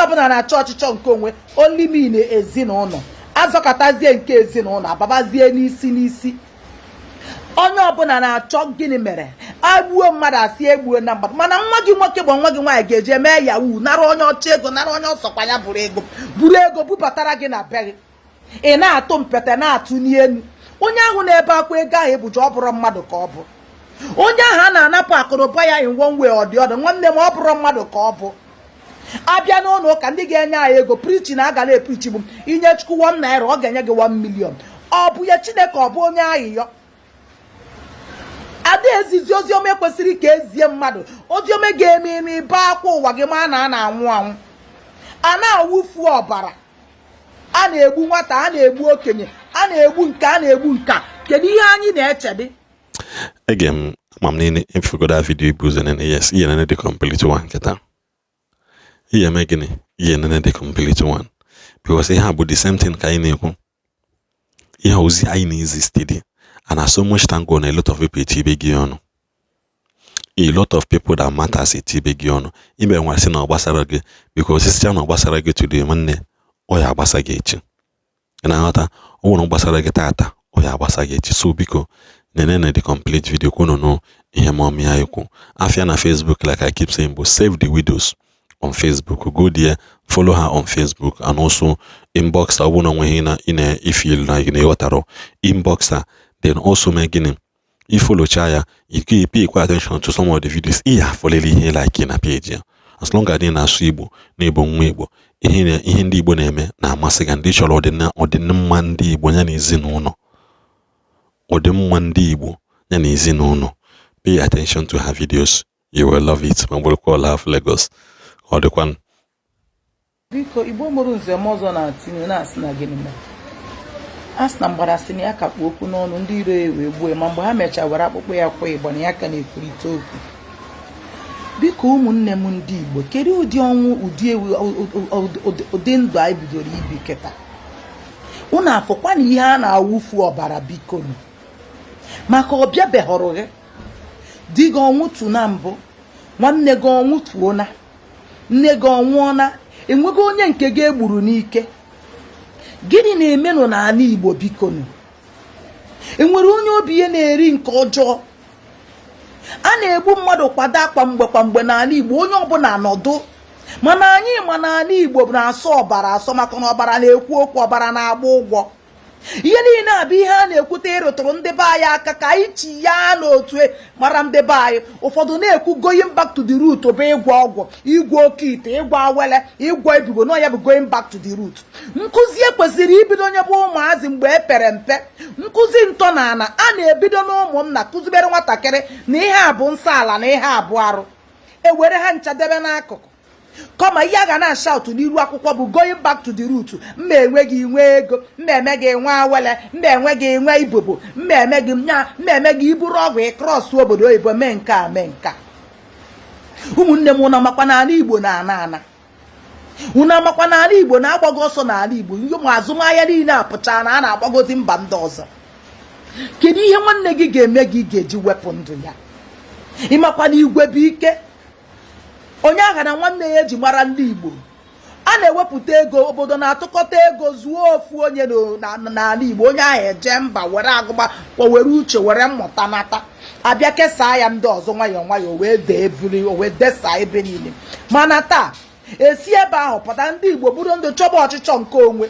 Ọbụla na-achọ ọchịchọ nke onwe olimine ezinụlọ, azọkọtazie nke ezinụlọ, ababazie n'isi n'isi. Onye ọbụla na-achọ gịnị mere agbuo mmadụ, asị egbuo na mmadụ, mana nwa gị nwoke bụ nwa gị nwaanyị ga-eje mee yahoo, nara onye ọcha ego, nara onye ọsọkwa ya bụrụ ego, buru ego bubatara gị na be gị. Ị na-atụ mpete na-atụ n'elu. Onye ahụ na-ebe akwa ego ahụ ebuja, ọ bụrụ mmadụ ka ọ bụ? Onye ahụ a na-anapụ akụnụba ya in one way or the other, nwanne m, ọ bụrụ mmadụ ka ọ bụ? Abịa n'ụlọ ụka, ndị ga-enye anyị ego preach na agala epreach bụ inye Chukwu ₦1, ọ ga-enye gị 1 million. Ọ bụ ya Chineke? Ọ bụ onye ayịyọ ada ezizi oziọma ekwesịrị ka ezie mmadụ oziọma ga-eme ime ibe akwa ụwa gị ma na a na-anwụ anwụ, a na-awụfu ọbara, a na-egbu nwata, a na-egbu okenye, a na-egbu nke a na-egbu nka. Kedu ihe anyị na-eche dị? Ege m ama m niile efugoda video ibu ụzọ nene. Yes, ihe nene the complete one nkịta ihe eme gịnị, ihe nene the complete one, because ihe a bụ the same thing ka anyị na-ekwu, ihe ozi anyị na-ezi steady. And I so much thank God na a lot of people etibe gị ọnụ, a lot of people that matters etibe gị ọnụ. Ime nwa sị na ọ gbasara gị, because isicha na ọ gbasara gị today, nwanne, ọ ya agbasa gị echi. Ị na-aghọta? Ọ nwere gbasara gị tata, ọ ya agbasa gị echi. So biko, nene na the complete video ka unu nụ ihe mommy ya ekwu. Afia na Facebook, like I keep saying, bụ Save the Widows on Facebook. Go there, follow her on Facebook and also inbox her. Ọ bụrụ na onweghị na ị na-efeel na ị na-ịghọtara, inbox her. Then also mee gịnị? Ifollowcha ya, you pay kwa attention to some of the videos. Ị ya afọlele ihe like na page ya. As long as ị na-asụ Igbo, na-ebo nwa Igbo, ihe ndị Igbo na-eme na-amasị gị, ndị chọrọ ọdịmma ndị Igbo ya na ezinụlọ, ọdịmma ndị Igbo ya na ezinụlọ, pay attention to her videos, you will love it. Ma bụrụkwa Ọla of Lagos, ọ dịkwa. Biko, Igbo mụrụ nze m ọzọ na-atinye na-asị na gịnị mere a sị na mgbada sị na ya ka kpụ okwu n'ọnụ, ndị iro ya wee gbuo ya, ma mgbe ha mechara were akpụkpọ ya kwa ịgba na ya ka na-ekwurịta okwu. Biko, ụmụnne m ndị Igbo, kedu ụdị ọnwụ, ụdị ewu, ụdị ndụ anyị bidoro ibi kịta? Unu afọkwa na ihe a na-awụfu ọbara, biko nụ, maka ọbịa behọrọ gị, di gị ọnwụ tu na mbụ, nwanne gị ọnwụ tuo na, nne gị ọnwụọna, enwego onye nke gị egburu n'ike. Gịnị na-emenụ n'ala Igbo? Biko nụ, enwere onye obi ya na-eri nke ọjọọ? A na-egbu mmadụ kwado akwa mgbe kwa mgbe n'ala Igbo, onye ọbụla nọdụ. Mana anyị ma n'ala Igbo na-asọ ọbara asọ, maka na ọbara na-ekwu okwu, ọbara na-agba ụgwọ. Ihe niile a bụ ihe a na-ekwute ịrụtụrụ ndị be anyị aka ka anyị chi ya n'otu mara. Ndị be anyị ụfọdụ na-ekwu going back to the root bụ ịgwọ ọgwụ, ịgwọ oke ite, ịgwọ awele, ịgwọ ebigo nọ ya bụ going back to the root. Nkụzi ekwesịrị ibido onye bụ ụmụazị mgbe e pere mpe, nkụzi ntọala a na-ebido n'ụmụnna, kụzibere nwatakịrị na ihe a bụ nsọ ala na ihe a bụ arụ, ewere ha ncha debe n'akụkụ. Kọma ihe a ga na-ashout n'iru akwụkwọ bụ going back to the root. Mma enwe gị nwee ego, mma eme gị nwe awele, mma enwe gị nwe ibobo, mma eme gị nya, mma eme gị iburu ọgwụ ịcross obodo oyibo, mee nke a, mee nke a. Ụmụnne m, ụnụ amakwa n'ala Igbo na-ana ana? Unu amakwa n'ala Igbo na-agbago ọsọ? N'ala Igbo, ihe ụmụ azụmahịa niile apụcha na a na-agbagozi mba ndị ọzọ. Kedu ihe nwanne gị ga-eme gị ga-eji wepụ ndụ ya? Ịmakwa na igwe bụ ike. Onye agha na nwanne ya eji mara ndị Igbo, a na-ewepụta ego, obodo na-atụkọta ego zuo ofu onye n'ala Igbo, onye ahụ eje mba were agụba, were uche, were mmụta nata, abịa kesaa ya ndị ọzọ nwayọọ nwayọọ, wee dee ebiri, wee desaa ebe niile. Mana taa, esi ebe ahụ pụta, ndị Igbo bụrụ ndị chọba ọchịchọ nke onwe.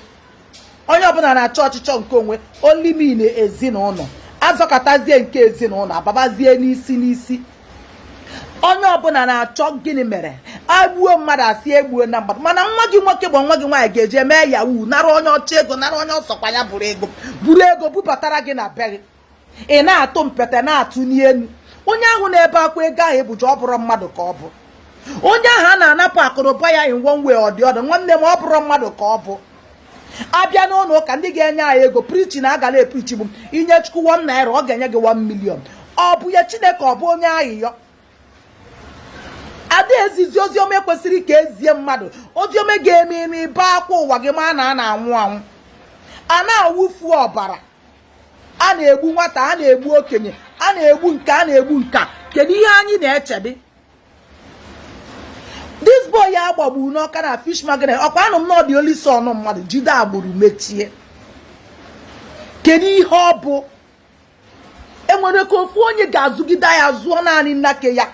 Onye ọbụla na-achọ ọchịchọ nke onwe olimine ezinụlọ, azọkọtazie nke ezinụlọ, ababazie n'isi n'isi. Onye ọbụla na-achọ gịnị mere agbuo mmadụ, asị egbuo na mmadụ, mana nwa gị nwoke bụ nwa gị nwaanyị ga-eje mee yahoo, nara onye ọcha ego, nara onye ọsọkwa ya bụrụ ego, buru ego bubatara gị na be gị. Ị na-atụ mpete na-atụ n'elu. Onye ahụ na-ebe akwa ego ahụ ebuja, ọ bụrụ mmadụ ka ọ bụ? Onye ahụ a na-anapụ akụnụba ya in one way or the other, nwanne m, ọ bụrụ mmadụ ka ọ bụ? Abịa n'ụlọ ụka, ndị ga-enye anyị ego preach na agala epreach bụ inye Chukwu ₦1, ọ ga-enye gị 1 million. Ọ bụ ya Chineke? Ọ bụ onye ayịyọ ada ezizi oziọma ekwesịrị ka ezie mmadụ oziọma ga-eme ime ibe akwa ụwa gị ma na a na-anwụ anwụ, a na-awụfu ọbara, a na-egbu nwata, a na-egbu okenye, a na-egbu nke a na-egbu nka. Kedu ihe anyị na-eche dị? This This boy ya agbagburu n'Ọka na fish market, ọkwa anụ m na ọ dị only son mmadụ jide agbụrụ mechie. Kedu ihe ọ bụ? Enwere ka ofu onye ga-azụgide ya zụọ naanị nnake ya?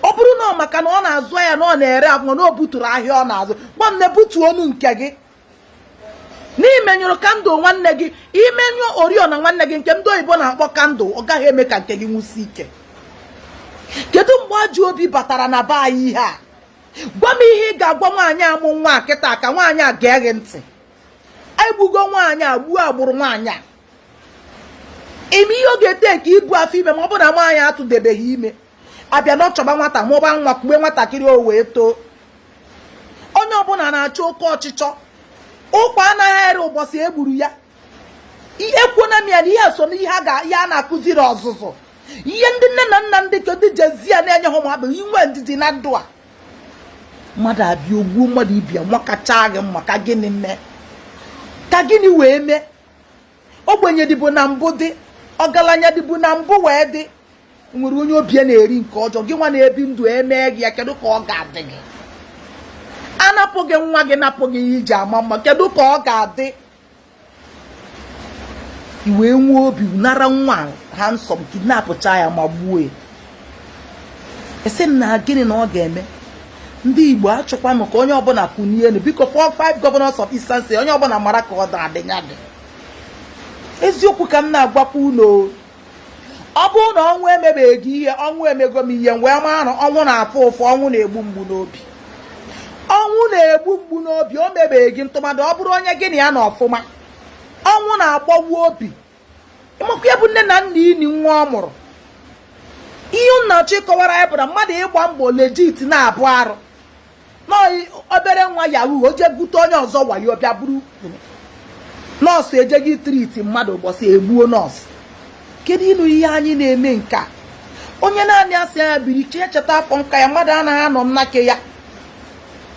Ọ bụrụ na ọ maka na ọ na-azụ ya, na ọ na-ere afọ, na o buturu ahịa ọ na-azụ, gwa m na ebutuo onu nke gị n'imenyụrụ candle nwanne gị, imenyụ oriọna nwanne gị nke ndị oyibo na-akpọ candle, ọ gaghị eme ka nke gị nwụsi ike. Kedu mgbe ajọ obi batara na be anyị ihe a? Gwa m ihe ị ga-agwa nwaanyị amụ nwa kịta ka nwaanyị a gee gị ntị. Egbugo nwaanyị a, gbuo agbụrụ nwaanyị a. Ime ihe ọ ga-ete ka ibu afọ ime, ma ọ bụ na nwaanyị atụdebeghị ime, abịa na ọchọba nwata, mụba nwa, kpugbe nwatakịrị, o wee too. Onye ọbụla na-achọ oke ọchịchọ. Ụkwa anaghị ere ụbọchị e gburu ya. Ekwuona m ya na ihe so n'ihe a na-akụziri ọzụzụ, ihe ndị nne na nna, ndị ndị jezi ya na-enye ha ụmụ inwe ndidi na ndụ a. Mmadụ abịa ogbuo mmadụ ibia, nwakacha gị mma, ka gịnị mee? Ka gịnị wee mee? Ogbenye dịbụ na mbụ dị, ọgaranya dịbụ na mbụ wee dị. Nwere onye obi na-eri nke ọjọọ. Gị nwa na-ebi ndụ, emee gị ya, kedu ka ọ ga-adị gị? Anapụ gị nwa gị, napụ gị ihe iji ama mma, kedu ka ọ ga-adị? I wee nwee obi nara nwa ha nsọ m, kidnapụcha ya ma gbuo ya. Esi m na gịnị na ọ ga-eme? Ndị Igbo, achọkwa m ka onye ọbụla kunie elu. Biko, four five governors of Eastern State, onye ọbụla mara ka ọ na-adị ya dị. Eziokwu ka m na-agwakwa unu. Ọ bụrụ na ọnwụ emebeghị ihe, ọnwụ emego m ihe m wee mara na ọnwụ na-afụ ụfụ, ọnwụ na-egbu mgbu n'obi, ọnwụ na-egbu mgbu n'obi. O mebeghị gị, ntụmadụ ọ bụrụ onye gị na ya na ọfụma, ọnwụ na-agbawu obi. Ịmakwa ya bụ nne na nna ini nwa ọ mụrụ. Ihe m na-achọ ịkọwara ya bụ na mmadụ ịgba mbọ legit na-abụ arụ. Obere nwa yahoo o jee gute onye ọzọ wayo, bịa bụrụ nọọsụ, ejeghị treat mmadụ ụbọchị, egbuo nọọsụ. Kedu ịnụ ihe anyị na-eme nke a? Onye naanị asị ya biri chi echeta afọ nka ya, mmadụ anaghị anọ nnake ya.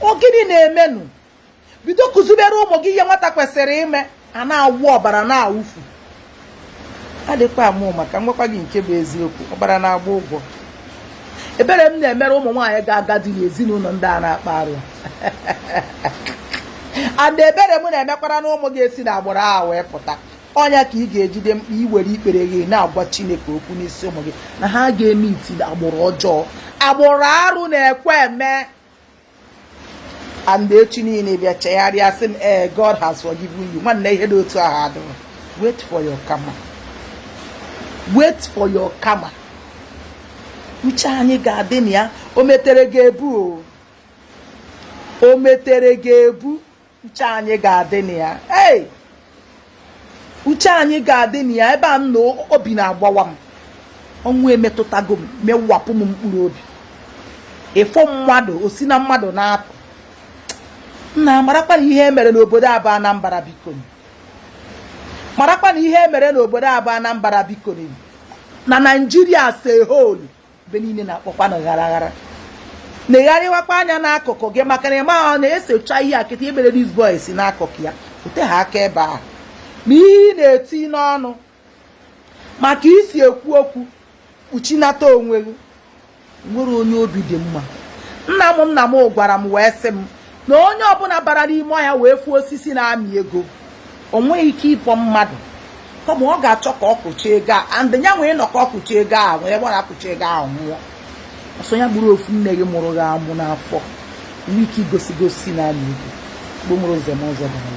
Ọ gịnị na-emenụ? Bido kụzibere ụmụ gị ihe nwata kwesịrị ime. A na-awụ ọbara na-awụfu, adịkwa amụ maka ngwakwa gị nke bụ eziokwu. Ọbara na-agba ụgwọ. Ebere m na-emere ụmụ nwaanyị ga-aga di n'ezinụlọ ndị a na-akpa arụ, and ebere m na-emekwara na ụmụ ga-esi n'agbụrụ a wee pụta. Ọnya ka ị ga-ejide mkpa iwere ikpere gị na-agwa Chineke okwu n'isi ụmụ gị na ha ga-eme iti agbụrụ ọjọọ, agbụrụ arụ na-ekwe eme. And echi niile bịa chegharịa, sị m, ee, God has forgiven you. Nwanne, ihe dị otu ahụ adịghị. Wait for your karma, wait for your karma. Uche anyị ga-adị na ya. O metere gị ebu, o metere gị ebu. Uche anyị ga-adị na ya. Hey, uche anyị ga-adị na ya. Ebe a m na obi na-agbawa m, ọnwụ emetụtago m, mewapụ m mkpụrụ obi. Ịfụ mmadụ, o si na mmadụ na-apụ. Nna, marakwa na ihe emere n'obodo abụ Anambra, biko marakwa na ihe emere n'obodo abụ Anambra, biko, na Naijiria as a whole, ebe niile na-akpọkwa na ghara ghara. Na-egharịwakwa anya n'akụkụ gị, maka na ịma ọ na-esocha ihe akịta emere this boy si n'akụkụ ya ote ha aka ebe ahụ. Ma ihe ị na-eti n'ọnụ maka isi ekwu okwu, kpuchinata onwe gị. Nwere onye obi dị mma. Nna m gwara m wee sị m na onye ọbụla bara n'ime ọhịa wee fụọ osisi na-amị ego, o nweghị ike ịkpọ mmadụ, kama ọ ga-achọ ka ọ kụchie ego a. And ya nwee nọ ka ọ kụchie ego ahụ, wee gbara akụchi ego ahụ, nwụọ ọsọ ya gburu ofu nne gị mụrụ gị amụ n'afọ, nwee ike igosi gosi na-amị ego. Mgbe mụrụ nze m ọzọ bara.